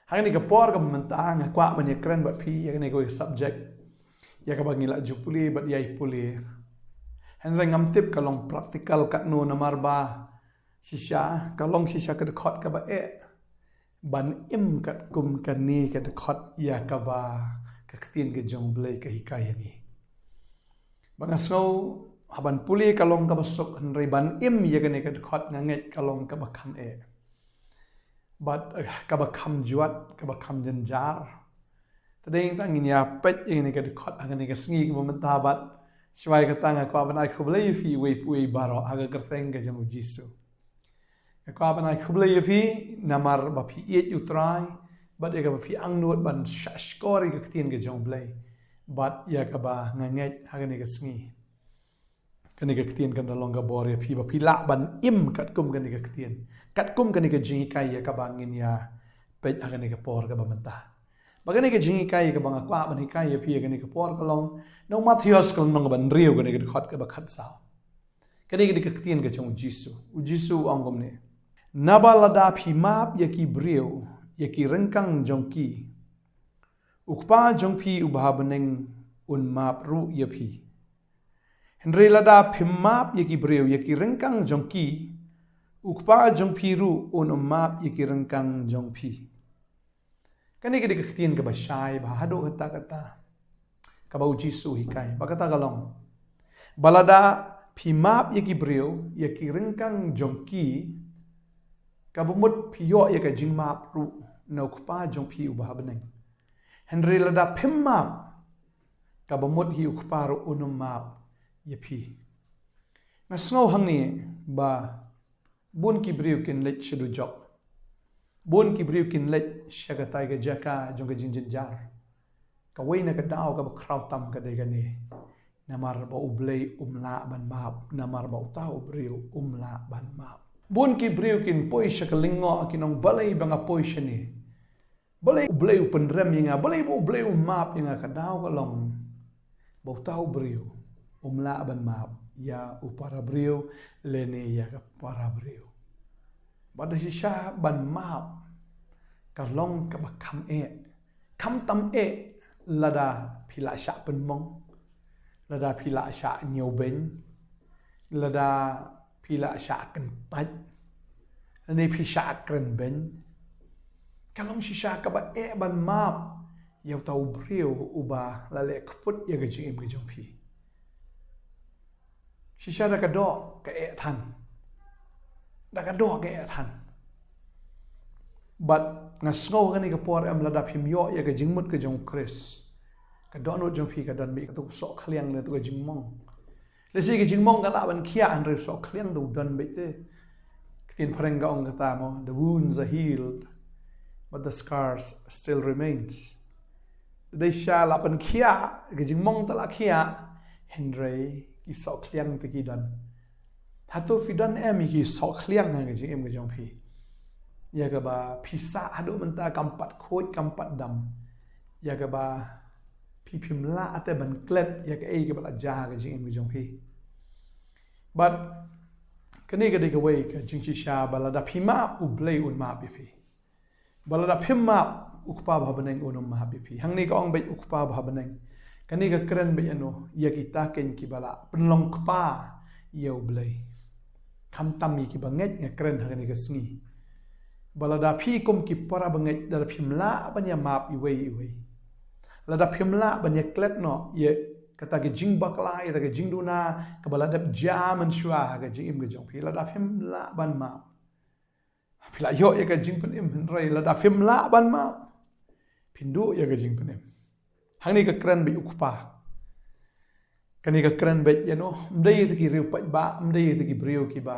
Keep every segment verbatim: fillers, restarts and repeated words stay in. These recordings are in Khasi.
Ha kane ka por kaba mynta nga kwah ban ïakren bad phi ïa kane ka subject ïa kaba ngi la ju pule bad ïai pule. Hynrei ngam tip ka long practical katno, namar ba shisha ka long shisha ka dkhot kaba eh ban im katkum kane ka dkhot ïa kaba ka ktien ka jong U Blei ka hikai ïa ngi. Ba nga sngew haba ngi pule ka long kaba suk, hynrei ban im ïa kane ka dkhot nga ngeit ka long kaba kham eh bad, eh, kaba kham jwat, kaba kham jynjar. Te dei tang ngin ïa peit ïa kane ka dkhot ha kane ka sngi kaba mynta bad shuwa ïa kata nga kwah ban ai khublei ïa phi uwei pa uwei baroh ha ka kyrteng ka jong U Jisu. Nga kwah ban ai khublei ïa phi namar ba phi ïeit ïa U Trai bad ïa kaba phi angnud ban shahshkor ïa ka ktien ka jong U Blei bad ïa kaba nga ngeit ha kane ka sngi kane ka ktien kan da long ka bor ïa phi ba phi lah ban im katkum kane ka ktien, katkum kane ka jinghikai ïa kaba ngin ïa peit ha kane ka por kaba mynta. Ba kane ka jinghikai ïa kaba nga kwah ban hikai ïa phi ha kane ka por ka long na u Mathaios ka lynnong kaba hynriew, kane ka dkhot kaba khatsaw. Kane ka dei ka ktien ka jong U Jisu. U Jisu u ong kumne: Naba lada phi map ïa ki briew ïa ki ryngkang jong ki, U Kpa jong phi uba ha bneng un map ruh ïa phi. Hynrei lada phim map ïa ki briew ïa ki ryngkang jong ki, U Kpa jong phi ruh un ym map ïa ki ryngkang jong phi. Kane ka dei ka ktien kaba shai bha haduh katta katta kaba U Jisu u hikai. Ba kata ka long, ba lada phi map ïa ki briew ïa ki ryngkang jong ki, kaba mut phi ïoh ïa ka jingmap ruh na U Kpa jong phi uba ha bneng. Hynrei lada phim map, kaba mut hi U Kpa ruh un ym map ïa phi. Nga sngew hangne ba bun ki briew kin leit sha dujok. Bun ki briew kin leit sha katai ka jaka jong ka jingjynjar. Kawei na ka daw kaba khraw tam ka dei kane. Namar ba U Blei um lah ban map, namar ba uta u briew um lah ban map. Bun ki briew kin poi sha ka lyngngoh, kin ong balei ba nga poi shane. Balei U Blei u pynrem ïa nga, balei ba U Blei u map ïa nga, ka daw ka long ba uta u briew um lah ban map ïa u para briew lane ïa ka para briew. Bad da shisha ban map ka long kaba kham eh. Kham tam eh lada phi la shah pynmong, lada phi la shah ñiewbeiñ, lada phi la shah kyntait, lane phi shah krenbeiñ. Ka long shisha kaba eh ban map ïa uta u briew uba la leh kput ïa ka jingim ka jong phi. Shisha da ka doh ka eh than. Da ka doh ka eh than. Bad nga sngew ha kane ka por em lada phim ïoh ïa ka jingmut ka jong U Khrist, ka dohnud jong phi ka don beit katto ka sohkhliang ne katto ka jingmong. Lehse ka jingmong ka lah ban khiah, hynrei u sohkhliang da u don beit te. Ka ktien phareng ka ong kata mo, the wounds are healed, but the scars still remains. Te dei shisha la pynkhiah, ka jingmong te la khiah, hynrei ki sohkhliang te ki don. Hato phi don em ïa ki sohkhliang ha ka jingim ka jong phi ïa kaba phi sah haduh mynta kam pat khuid kam pat dam, ïa kaba phi phim lah te ban klet ïa kaei kaba la jia ha ka jingim ka jong phi. Bad kane ka dei kawei ka jingshisha ba lada phi map U Blei un map ïa phi. Ba lada phim map U Kpa ba ha bneng un ym map ïa phi. Hangne ka ong beit U Kpa ba ha bneng. Kane ka kren beit ïano, ïa kita kein kiba la pynlong kpa ïa U Blei. Khamtam ïa kiba ngeit nga kren ha kane ka sngi. Ba lada phi kum ki para bangeit lada phim lah ban ïa map iwei iwei, lada phim lah ban ïa klet noh ïa kata ka jingbakla, ïa kata ka jingduna kaba la dep jia mynshuwa ha ka jingim ka jong phi, lada phim lah ban map, phi la ïoh ïa ka jingpynim, hynrei lada phim lah ban map, phin duh ïa ka jingpynim. Hangne ka kren beit U Kpa. Kane ka kren beit ïano, ym dei ïa kita ki riew paidbah, ym dei ïa kita ki briew kiba,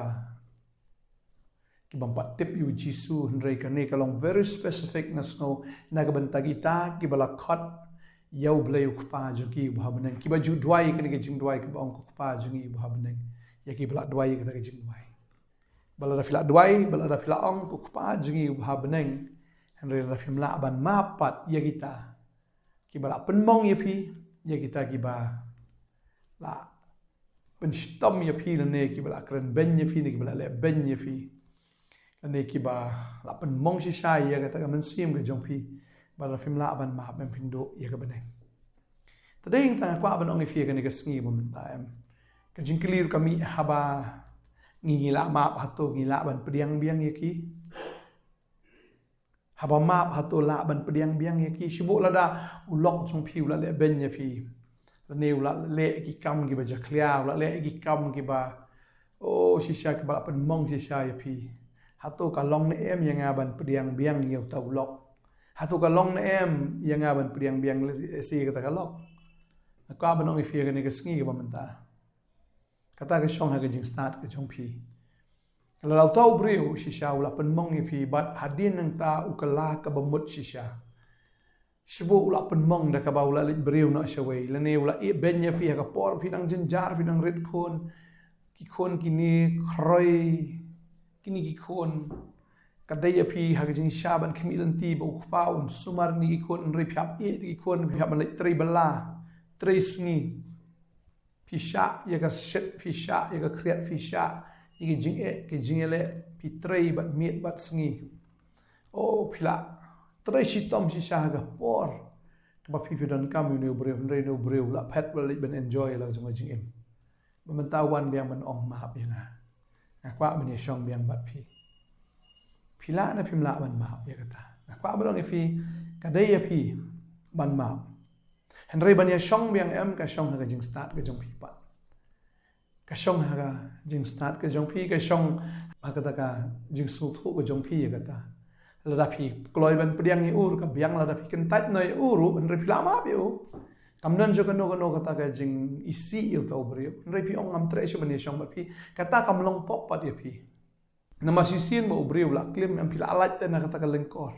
kibym pat tip ïa U Jisu, hynrei kane ka long very specific, nga sngew, na ka bynta kita kiba la khot ïa U Blei U Kpa jong ki uba ha bneng, kiba ju duwai kane ka jingduwai kaba ong, Ko Kpa jong ngi uba ha bneng. Ïa kiba la duwai ïa kata ka jingduwai. Ba lada phi la duwai, ba lada phi la ong, Ko Kpa jong ngi uba ha bneng, hynrei lada phim lah ban map pat ïa kita kiba la pynmong ïa phi, ïa kita kiba la pynshitom ïa phi, lane kiba la kren beiñ ïa phi, ne kiba la leh beiñ ïa phi, lane kiba la pynmong shisha ïa kata ka mynsiem ka jong phi, ba la phim lah ban map, em, phin duh ïa ka bneng. Te dei tang nga kwah ban ong ïa phi ha kane ka sngi ba mynta, em, ka jingkylli ruh ka mih, haba ngi, ngi lah map, hato ngi lah ban pdiang biang ïa ki? Haba map, hato lah ban pdiang biang ïa ki? Shu buh lada u lok jong phi u la leh beiñ ïa phi, lane u la leh ki kam kiba jakhlia, u la leh ki kam kiba, oh, shisha, kiba la pynmong shisha ïa phi, hato ka long ne em ïa nga ban pdiang biang ïa uta u lok? Hato ka long ne em ïa nga ban pdiang biang lehse ïa kata ka lok? Nga kwah ban ong ïa phi ha kane ka sngi kaba mynta, kata ka shong ha ka jingstad ka jong phi. Lada uta u briew shisha u la pynmong ïa phi, bad hadien nangta u kylla kaba mut shisha, shu buh u la pynmong da kaba u la leit briew noh shawei, lane u la ïeh beiñ ïa phi ha ka por phi dang jynjar, phi dang rit khun, ki khun kine khroi, kine ki khun, ka dei ïa phi ha ka jingshisha ban khmih lynti ba u kpa un sumar ïa ki khun, hynrei phi hap ïeh ïa ki khun, phi hap ban leit trei bylla, trei sngi. Phi shah ïa ka shit, phi shah ïa ka khriat, phi shah ïa ka jingeh, ka jingeh leh, phi trei bad miet bad sngi. Oh, phi la trei shitom shisha ha ka por kaba phi, phi donkam ïa une u briew, hynrei une u briew u la phet, u la leit ban enjoy la jong ka jingim. Ba mynta u wan biang ban ong map ïa nga. Nga kwah ban ïashong biang bad phi. Phi lah ne phim lah ban map ïa kata? Nga kwah ban ong ïa phi, ka dei ïa phi ban map. Hynrei ban ïashong biang, em, ka shong ha ka jingstad ka jong phi pat. Ka shong ha ka jingstad ka jong phi, ka shong ha kata ka jingsngewthuh ka jong phi ïa kata. Lada phi kloi ban pdiang ïa u ruh ka biang, lada phi kyntait noh ïa u ruh, hynrei phi la map ïa u. Kam don shuh kano kano kata ka jingisih ïa uta u briew, hynrei phi ong ngam treh shuh ban ïashong bad phi, kata kam long pop pat ïa phi. Namar shisien ba u briew u la klim, em, phi la lait te na kata ka lyngkor.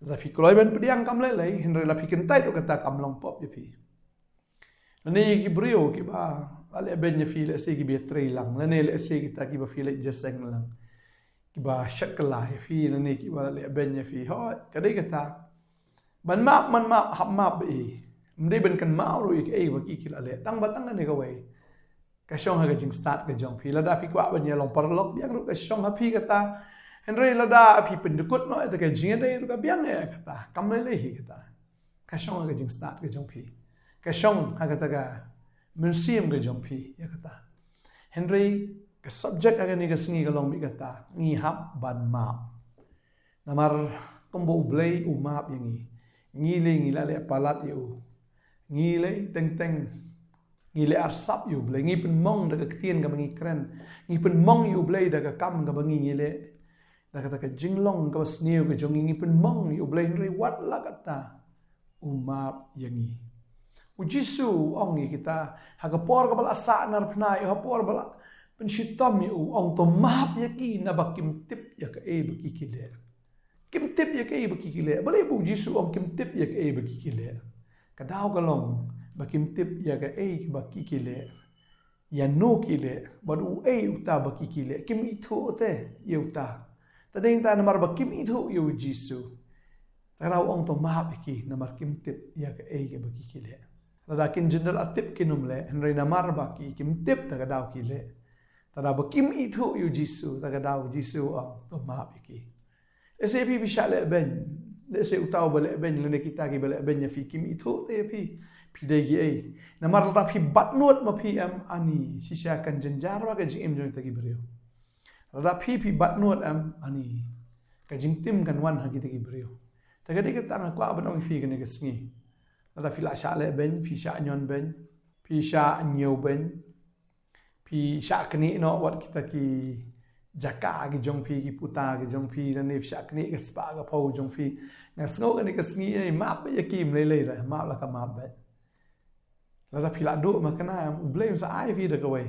Lada phi kloi ban pdiang kam lei lei, hynrei lada phi kyntait ruh kata kam long pop ïa phi. Lane ki briew kiba la leh beiñ ïa phi, lehse kiba ïatrei lang, lane lehse kita kiba phi leit jingïaseng lang, kiba shet kylla ïa phi, lane kiba la leh beiñ ïa phi, hooid, ka dei kata. Ban map, ban map, hap map bha. Ym dei ban kynmaw ruh ïa kaei ba ki, ki la leh. Tang ba tang kane kawei, ka shong ha ka jingstad ka jong phi. Lada phi kwah ban ïalong paralok biang ruh ka shong ha phi kata. Hynrei lada phi pyndykut noh ïa kata ka jingïadei ruh ka biang ïa kata. Kam lei lei hi kata. Ka shong ha ka jingstad ka jong phi. Ka shong ha kata ka mynsiem ka jong phi ïa kata. Hynrei ka subject ha kane ka sngi ka long beit kata, ngi hap ban map. Namar kumba U Blei u map ïa ngi, ngi lei ngi la leh palat ïa u. Ngi lei teng teng ngi leh arsap ïa U Blei, ngi pynmong da ka ktien kaba ngi kren, ngi pynmong ïa U Blei da ka kam kaba ngi, ngi leh, da kata ka jinglong kaba sniew ka jong ngi, ngi pynmong ïa U Blei, hynrei wat la kata u map ïa ngi. U Jisu u ong ïa kita, ha ka por kaba la sah narphna ïa u, ha por ba la pynshitom ïa u, u ong, to map ïa ki, naba kim tip ïa kaei ba ki, ki leh. Kim tip ïa kaei ba ki, ki leh. Balei ba U Jisu u ong kim tip ïa kaei ba ki, ki leh? Ka daw ka long ba kim tip ïa kaei ba ki, ki leh, ïano ki leh, bad uei uta ba ki, ki leh. Kim ithuh te ïa uta. Te dei nangta namar ba kim ithuh ïa U Jisu, te u ong to map ïa ki, namar kim tip ïa kaei ba ki, ki leh. Lada kin jyndal tip kin ym leh, hynrei namar ba ki kim tip, te ka daw ki leh. Te da ba kim ithuh ïa U Jisu, te ka daw U Jisu u ong to map ïa ki. Lehse phi, phi shah leh beiñ, lehse uta uba leh beiñ lane kita kiba leh beiñ ïa phi kim ithuh te ïa phi, phi dei kiei. Namar lada phi bat nud ma phi, em, ani shisha kan jynjar bha ka jingim jong kita ki briew. Lada phi, phi bat nud, em, ani ka jingtim kan wan ha kita ki briew. Te ka dei kata nga kwah ban ong ïa phi kane ka sngi. Lada phi la shah leh beiñ, phi shah ñion beiñ, phi shah ñiew beiñ, phi shah knieh noh wat kita ki jaka ki jong phi, ki puta ki jong phi, lane phi shah knieh ka spah ka phew jong phi, nga sngew kane ka sngi, eh, map beit ïa ki, ym lei lei re, map la ka map beit. Lada phi la duh ma kane, em, U Blei un sa ai phi da kawei.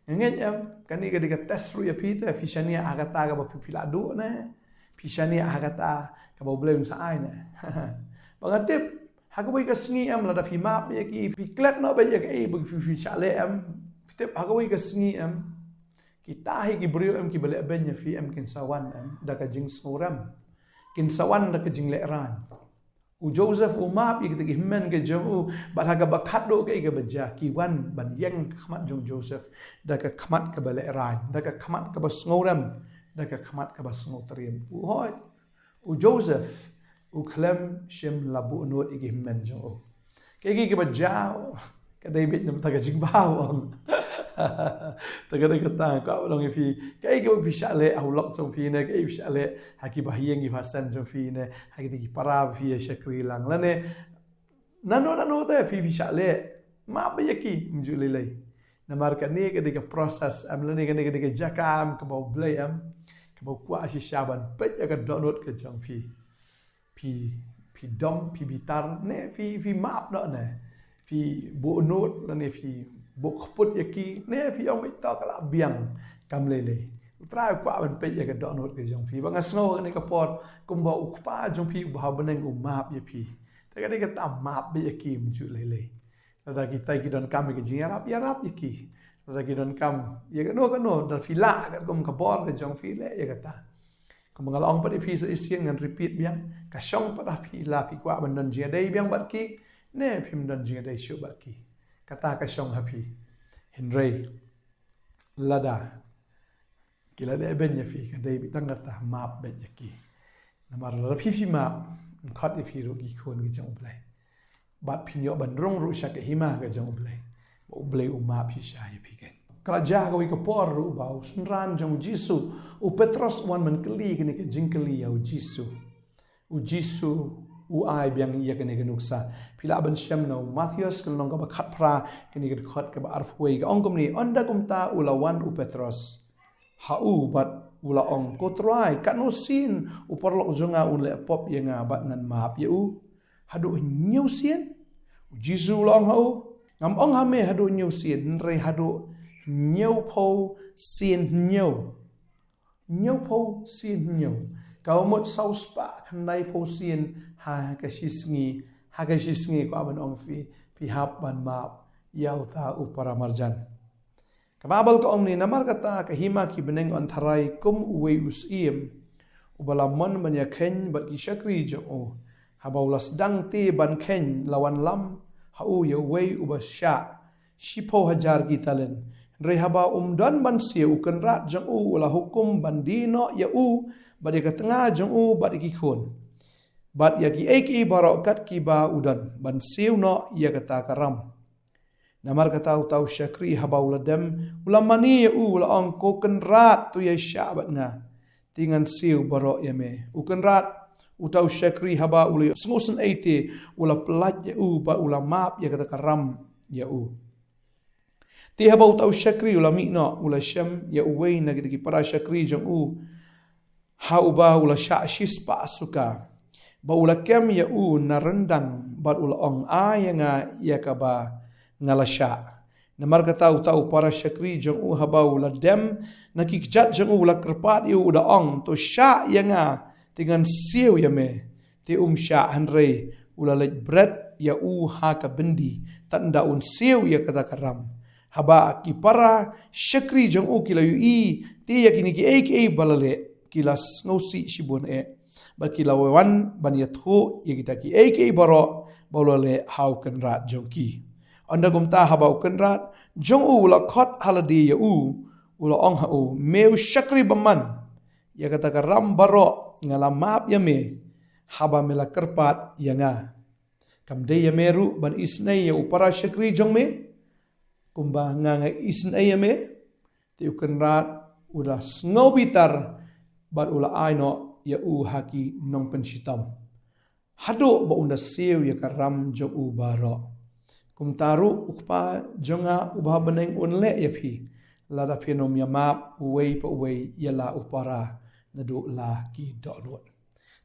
Nga ngeit, em, kane ka dei ka test ruh ïa phi te, phi shaniah ha kata kaba phi, phi la duh ne phi shaniah ha kata kaba U Blei un sa ai ne? Ba nga tip ha kawei ka sngi, em, lada phi map ïa ki, phi klet noh beit ïa kaei ba phi, phi shah leh, em, phi tip ha kawei ka sngi, em, kita hi ki briew, em, kiba leh beiñ ïa phi, em, kin sa wan, em, da ka jingsngewrem, kin sa wan da ka jinglehrain. U Joseph u map ïa kita ki hynmen ki jong u, bad ha kaba khatduh kaei kaba jia, ki wan ban ïeng ha khmat jong u Joseph da ka khmat kaba lehrain, da ka khmat kaba sngewrem, da ka khmat kaba sngewtriem. U hoi, u Joseph, u khlem shym la buh nud ïa ki hynmen jong u. Kaei kaei kaba jia, ka dei beit namar ka jingbha u ong. Te ka dei kata, kwah ban ong ïa phi, kaei kaba phi shah leh ha u lok jong phi ne, kaei phi shah leh ha ki bahaïing ki bahasem jong phi ne, ha kito ki para ba phi ïa shakri lang lane nano nano te phi phi shah leh, map beit ïa ki, ym ju lei lei. Namar kane ka dei ka process em lane kane ka dei ka jaka em kaba U Blei em, kaba u kwah shisha ban peit ïa ka dohnud ka jong phi. Phi, phi dom, phi bitar ne phi, phi map noh ne, phi buh nud lane phi buh kput ïa ki ne phi ong beit to ka la biang, kam lei lei. U Trai u kwah ban peit ïa ka dohnud ka jong phi. Ba nga sngew kane ka por kumba U Kpa jong phi uba ha bneng u map ïa phi. Te ka dei kata, map beit ïa ki, ym ju lei lei. Lada kitai ki donkam ïa ka jingïarap, ïarap ïa ki. Lada ki donkam ïa kano kano, da phi lah katkum ka bor ka jong phi, leh ïa kata. Kumba nga la ong pat ïa phi sa shisien, ngan repeat biang, ka shong pat ha phi, la phi kwah ban don jingïadei biang bad ki ne phim don jingïadei shuh bad ki. Kata ka shong ha phi. Hynrei lada ki la dei beiñ ïa phi, ka dei beit tang kata, map beit ïa ki. Namar lada phi phi map, ym khot ïa phi ruh ki khun ki jong U Blei. Bad phin ïoh ban rung ruh sha ka hima ka jong U Blei. Ba U Blei u map shisha ïa phi keiñ. Ka la jia kawei ka por ruh ba u synran jong U Jisu, u Petros, u wan ban kylli kane ka jingkylli ïa U Jisu. U Jisu u ai biang ïa kane ka nuksa. Phi lah ban shem na u Mathaios ka lynnong kaba khatphra, kane ka dkhot kaba arphew wei, ka ong kumne: Ynda kumta u la wan u Petros ha u bad u la ong: Ko Trai, katno sien u paralok jong nga un leh pop ïa nga bad ngan map ïa u? Haduh hynñiew sien? U Jisu u la ong ha u: Ngam ong ha me haduh hynñiew sien, hynrei haduh hynñiewphew sien hynñiew. Hynñiewphew sien hynñiew. Kaba mut saw spah khyndaiphew sien ha ka shi sngi, ha ka shi sngi, kwah ban ong phi, phi hap ban map ïa uta u paramarjan. Ka Baibl ka ong ne: Namar kata ka hima ki bneng yn tharai kum uwei u syiem uba la mon ban ïakheiñ bad ki shakri jong u. Haba u la sdang te ban kheiñ, la wanlam ha u ïa uwei uba shah shiphew hajar ki talent. Hynrei haba um don ban siew, u kynrad jong u u la hukum ban die noh ïa u bad ïa ka tnga jong u bad ïa ki khun bad ïa kiei kiei baroh kat kiba u don, ban siew noh ïa kata ka ram. Namar kata uta u shakri haba u la dem, u la mane ïa u, u la ong: Ko kynrad, to ïaishah bad nga, te ngan siew baroh ïa me. U kynrad uta u shakri haba u la sngewsynei te, u la pyllait ïa u bad u la map ïa kata ka ram ïa u. Te haba uta u shakri u la mih noh, u la shem ïa uwei na kita ki para shakri jong u ha uba u la shah shispah suka, ba u la kem ïa u na ryndang bad u la ong: Ai ïa nga ïa kaba nga la shah. Namar kata uta u para shakri jong u haba u la dem na ki kjat jong u, u la kyrpad ïa u, u da ong: To shah ïa nga, te ngan siew ïa me. Te um shah, hynrei u la leit bret ïa u ha ka byndi, tad ynda un siew ïa kata ka ram. Haba ki para shakri jong u ki la ïohi te ïa kine kiei kiei ba la leh, ki la sngewsih shibun eh, bad ki la wan ban ïathuh ïa kita kiei kiei baroh ba u la leh ha u kynrad jong ki. Ynda kumta haba u kynrad jong u u la khot ha lade ïa u, u la ong ha u: Me u shakri bymman, ïa kata ka ram baroh nga la map ïa me haba me la kyrpad ïa nga. Kam dei ïa me ruh ban isynei ïa u para shakri jong me kumba nga nga isynei ïa me? Te u kynrad u da sngewbitar bad u la ai noh ïa u ha ki nongpynshitom, haduh ba un da siew ïa ka ram jong u baroh. Kumta ruh u Kpa jong nga uba ha bneng un leh ïa phi, lada phin ym ïa map uwei pa uwei ïa la u para naduh la ki dohnud.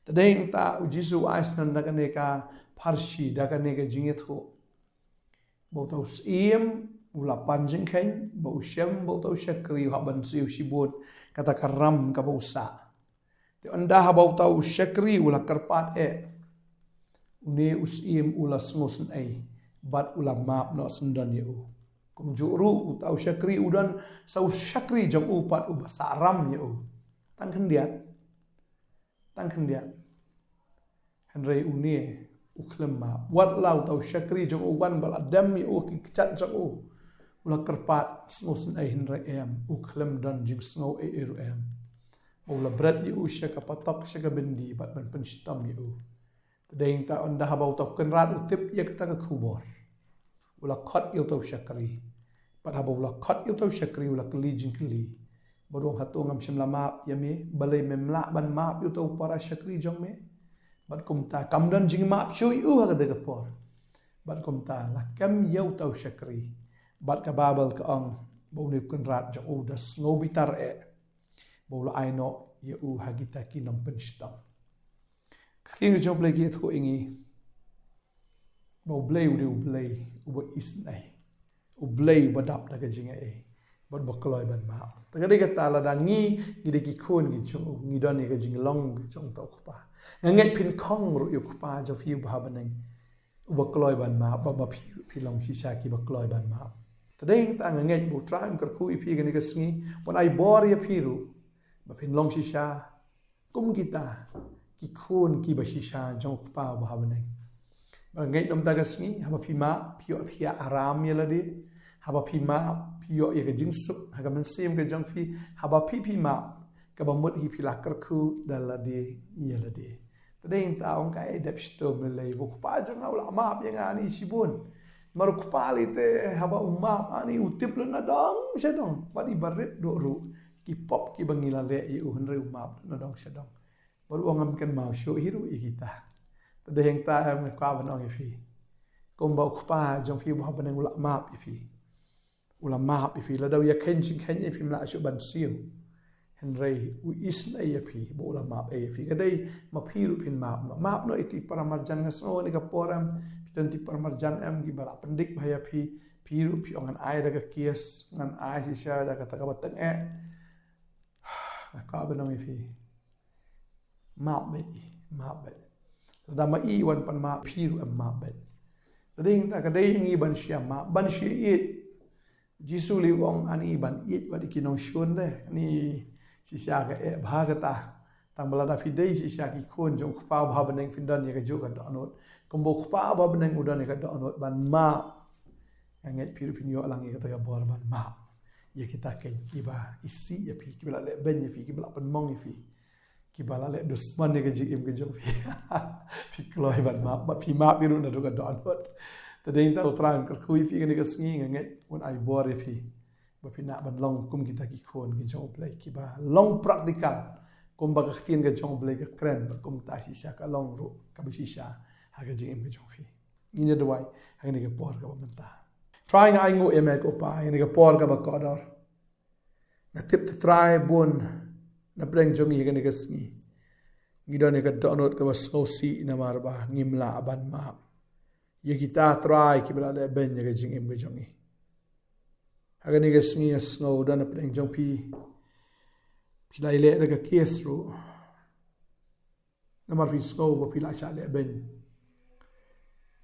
Te dei nangta u Jisu u ai sngewthuh da kane ka pharshi, da kane ka jingïathuh, ba uta u syiem u la pan jingkheiñ, ba u shem ba uta u shakri u hap ban siew shibun kata ka ram kaba u sah. Te ynda haba uta u shakri u la kyrpad eh, une u syiem u la sngewsynei bad u la map noh syndon ïa u. Kumjuh ruh uta u shakri u don sa u shakri jong u pat uba sah ram ïa u. Tang khyndiat. Tang khyndiat. Hynrei une u khlem map. Wat la uta u shakri jong u wan ba la dem ïa u ha ki kjat jong u, u la kyrpad sngewsynei, hynrei em, u khlem don jingsngew ei ei ruh em. Ba u la bret ïa u sha ka patok, sha ka byndi, bad ban pynshitom ïa u. Te dei nangta ynda haba uta u kynrad u tip ïa kata ka khubor, u la khot ïa uta u shakri. Bad haba u la khot ïa uta u shakri, u la kylli jingkylli. Bad u ong, hato ngam shym la map ïa me? Balei mem lah ban map ïa uta u para shakri jong me? Bad kumta kam don jingmap shuh ïa u ha kata ka por. Bad kumta la kem ïa uta u shakri. Bad ka Baibl ka ong ba une u kynrad jong u da sngew bitar eh, ba u la ai noh ïa u ha kita ki nongpynshitom. Ka ktien jong U Blei ka ïathuh ïa ngi ba U Blei u dei U Blei uba isynei, U Blei uba dap da ka jingai, bad uba kloi ban map. Te ka dei kata, lada ngi, ngi dei ki khun ki jong u, ngi don ïa ka jinglong ki jong uta u Kpa. Nga ngeit phin khong ruh ïa u Kpa jong phi uba ha bneng, uba kloi ban map, ba ma phi ruh phi long shisha kiba kloi ban map. Te dei nangta nga ngeit ba U Trai un kyrkhu ïa phi kane ka sngi, un ai bor ïa phi ruh ba phin long shisha kum kita ki khun kiba shisha jong U Kpa uba ha bneng. Bad nga ngeit mynta ka sngi, haba phi map, phi ïoh thiah aram ïa lade. Haba phi map, phi ïoh ïa ka jingsuk ha ka mynsiem ka jong phi. Haba phi, phi map, kaba mut hi phi la kyrkhu da lade ïa lade. Te dei nangta ong, ka ai dep shitom lei lei, ba U Kpa jong nga u la map ïa nga ani shibun. Namar U Kpa lei te haba u map ani u tip lei nadong shadong. Bad i barit duh ruh ki pop kiba ngi la leh ïa u, hynrei u map nadong shadong. Bad u ong, ngam kynmaw shuh hi ruh ïa kita. Te dei nangta em, nga kwah ban ong ïa phi, kumba U Kpa jong phi uba ha bneng u la map ïa phi, u la map ïa phi. Lada u ïa kheiñ jingkheiñ ïa phi, phim lah shuh ban siew. Hynrei u isynei ïa phi ba u la map ïa phi. Ka dei ma phi ruh phin map noh. Map noh ïa ki para marjan. Nga sngew kane ka por em, phi don ki para marjan em kiba la pyndik bha ïa phi. Phi ruh phi ong, ngan ai da ka kies, ngan ai shisha da kata kaba tyngeh. Nga kwah ban ong ïa phi, map beit, map beit. Lada ma i wan pan map, phi ruh em map beit. Te dei nangta ka dei ïa ngi ban shu ïa map, ban shu ïa ïeit. U Jisu lei u ong, ani ban ïeit wat ïa ki nongshun de. Ani shisha ka eh bha kata. Tang ba lada phi dei shisha ki khun jong U Kpa uba ha bneng, phin don ïa kajuh ka dohnud. Kumba U Kpa uba ha bneng u don ïa ka dohnud ban map, nga ngeit phi ruh phin ïoh lang ïa kata ka bor ban map ïa kita keiñ kiba isih ïa phi, kiba la lehbeiñ ïa phi, kiba la pynmong ïa phi, kiba la leh dusmon ïa ka jingim ka jong phi. Phi kloi ban map, bad phi map hi ruh naduh ka dohnud. Te dei nangta U Trai un kyrkhu ïa phi kane ka sngi, nga ngeit un ai bor ïa phi ba phin lah ban long kum kita ki khun ki jong U Blei, kiba long practical, kumba ka ktien ka jong U Blei ka kren, bad kumta shisha ka long ruh kaba shisha ha ka jingim ka jong phi. Ngin ïa duwai ha kane ka por kaba mynta. Trai, nga ainguh ïa me ko Pa, ha kane ka por kaba kordor. Nga tip te Trai, bun na pdeng jong ngi ha kane ka sngi, ngi don ïa ka dohnud kaba sngewsih namar ba ngim lah ban map ïa kita, Trai, kiba la lehbeiñ ïa ka jingim ka jong ngi. Ha kane ka sngi nga sngew don na pdeng jong phi, phi la ïaleh da ka kies ruh. Namar phi sngew ba phi la shah lehbeiñ.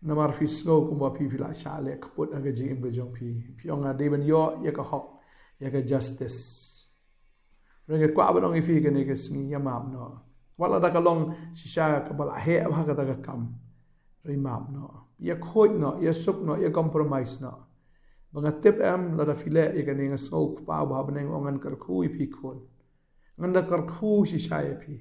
Namar phi sngew kumba phi, phi la shah leh kput ha ka jingim ka jong phi. Phi ong, nga dei ban ïoh ïa ka hok, ïa ka justice. Hynrei nga kwah ban ong ïa phi kane ka sngi, ïa map noh. Wat lada ka long shisha kaba la heh bha kata ka kam, hynrei map noh. Ïa khuid noh, ïa suk noh, ïa compromise noh. Ba nga tip em, lada phi leh ïa kane, nga sngew U Kpa uba ha bneng u ong, ngan kyrkhu ïa phi khun. Ngan da kyrkhu shisha ïa phi.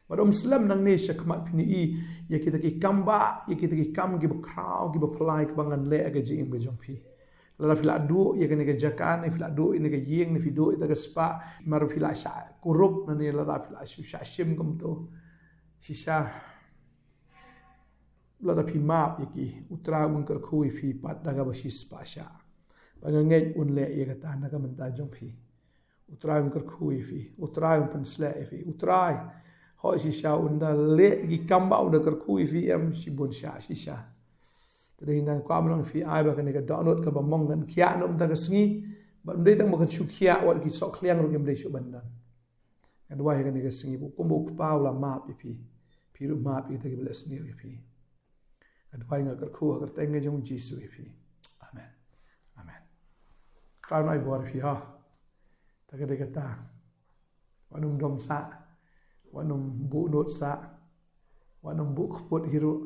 Bad ym slem nangne shakhmat phin ïohi ïa kita ki kam ba, ïa kita ki kam kiba khraw, kiba phylla, kiba ngan leh ha ka jingim ka jong phi. Lada phi la duh ïa kane ka jaka, ne phi la duh ïa kane ka ïing, ne phi duh ïa kata ka spah, namar phi la shah kurup, ne lada phi la shu shah shim kumto. Shisha, lada phi map ïa ki, U Trai un kyrkhu ïa phi pat da kaba shispah shah. Ba nga ngeit un leh ïa kata na ka bynta jong phi. U Trai un kyrkhu ïa phi, U Trai un pynshlur ïa phi, U Trai, hooid, shisha un da leh ïa ki kam ba un da kyrkhu ïa phi em shibun shah shisha. Te dei nang kwah ban ong ïa phi, ai ba kane ka dohnud kaba mong kan khiah noh mynta ka sngi. Bad ym dei tang ba kan shu khiah, wat ki sohkhliang ruh kim dei shuh ban don. Nga duwai ha kane ka sngi ba kumba U Kpa u la map ïa phi, phi ruh map ïa kita kiba leh sniew ïa phi. Nga duwai, nga kyrkhu ha ka kyrteng ka jong U Jisu ïa phi. Amen. Amen. Trai un ai bor ïa phi ha. Ta ka dei kata. Wat nym dom sah. Wat nym buh nud sah. Wat nym buh kput hi ruh.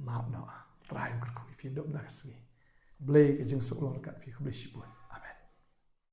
Map noh. Trai un kyrkhu ïa phi, dom da ka sngi. Blei ka jingsuk long ryngkat phi, khublei shibun.